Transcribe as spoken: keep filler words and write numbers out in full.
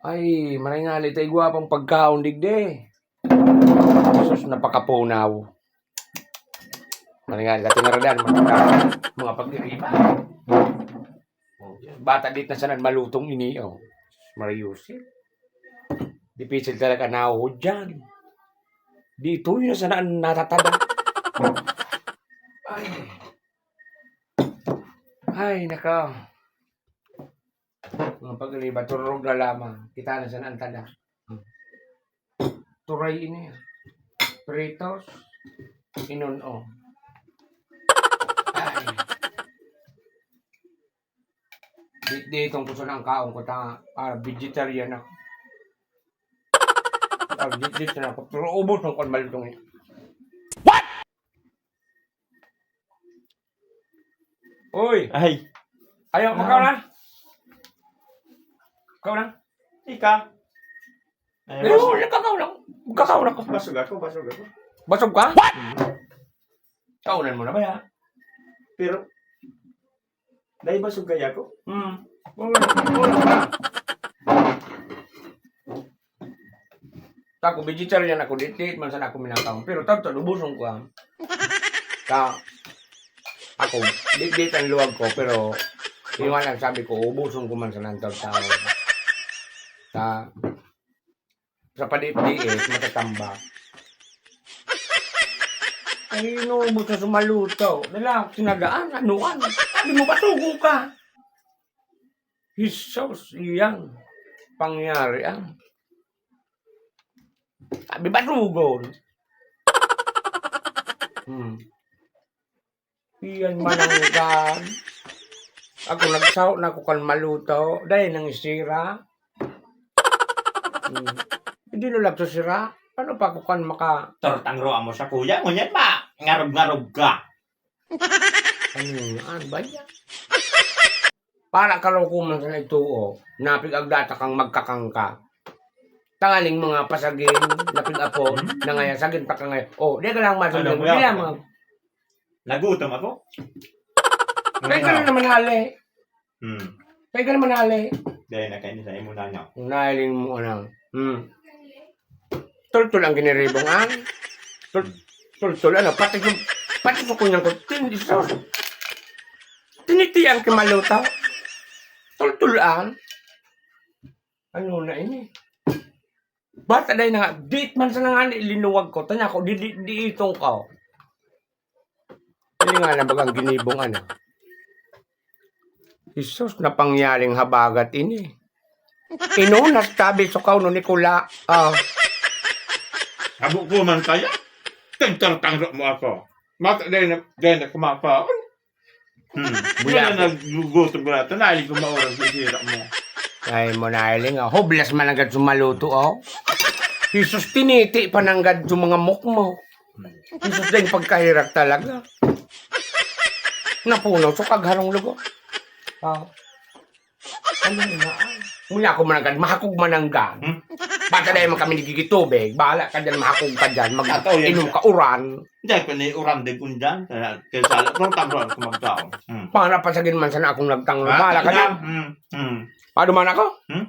Ay, maray nga, litay igwa pang pagkaon digdi. Sus, napakapunaw. Maray nga, dati nga radan, mga, mga pagdiriba. Oh, bata dit na sana malutong ini, oh. Mariusin. Dipisil talaga na ako dyan. Dito yun na sana ang natatada. Ay. Ay, naka. Mga pagriba, turog na lamang. Kita na sana ang tada. Turay ini. Pritos. Inon-o. Ay. Di, di itong gusto ng kaon ko, ta, ah, vegetarian ako. Ah, vegetarian ako. Pero ubos ng kwan, malutong eh. What? Uy! Ay. Ayaw, Ah. Ikaw na? Ikaw na? Ika. Ay, Pero bas- wala, kakaw lang. Kakaw lang. Basog ako, basog ako. Basog ka? What? Mhm. Kaunan mo na ba yan? Pero, dahil basog kaya ako? Hmm. Wala, wala ka. Ako, vegetarian ako, dit, dit man sana ako minakaon. Pero tawto, ubuson ko, ah. Ka, ako, dit, dit ang luwag ko, pero yun nga lang sabi ko, ubuson ko man sana ang tawto. Ka, sa padit-diit, matatamba. Ay, inuubos na sumaluto. Dala, tinagaan, anuan. Sabi mo, basugo ka. Jesus, iyan. Pangyari, ah. Sabi, basugon. Hmm. Iyan mananggad. Ako, nagsaho na ako kan maluto. Dahil nang isira. Hmm. Hindi na lang to sira. Ano pa ako kan maka- Tortang roa mo sa kuya mo, yan ba? Ngarog-ngarog ka. Ano yan? Ano ba yan? Para kalukuman sa ito, oh. Napig-agdata kang magkakangka. Tangaling mga pasagin, napig-apo, Hmm? na ngayon, sagin pa ka ngayon. Oh, di ka lang Ano masundong. mo Di yan? lang mag- Nagutom ako. Kaya ka na naman hali. Hmm. Kaya ka naman hali. Dahil na kayo sa imo na, no? Kung nahiling mo, ano. Hmm. Tultul ang giniribong, ah. Tul-, tultul, ano, pati ko, pati ko kunyang ko, tin-, isos. Tinitiang kimaluto. Tultul, ah. Ano na ini? Bata dahil na nga, dit man sa nangani, linuwag ko. Tanya ko, di, di, di itong ka. Hindi nga na bagang ginibong, ano. Jesus, napangyaring habagat ini. Inunas tabi sa kaw no Nicola. Ah. Abo ko man kaya? Tagtartangro mo ako. Mata dahil na, dahil na kumakaon. Hmm. Wala Buya. Nagugutom ko na. Tanali ko maurang sisira mo. Ay mo na, Ailing, oh. Hublas man agad sumaluto, oh. Jesus, tiniti pa nanggad sa mga mukmok. Jesus, dahil pagkahirak talaga. Napunaw, so kagharong lugo. Oh. Ano na, ah? Mula ako mananggad, mahakog mananggad. Hmm? Baka dahil man kami nagigitubig, bahala ka dyan, mahakog ka dyan, Ataw, yan mag-inom ka. Ka uran. Hindi, kung ni uran, di kung dyan, kaya, kaya sa alam, kung tamron, kung magkaon. Hmm. Para pasagin man sana akong nagtangro, Ah, bahala ka ano dyan. Na? Hmm, hmm. Paano man ako? Hmm?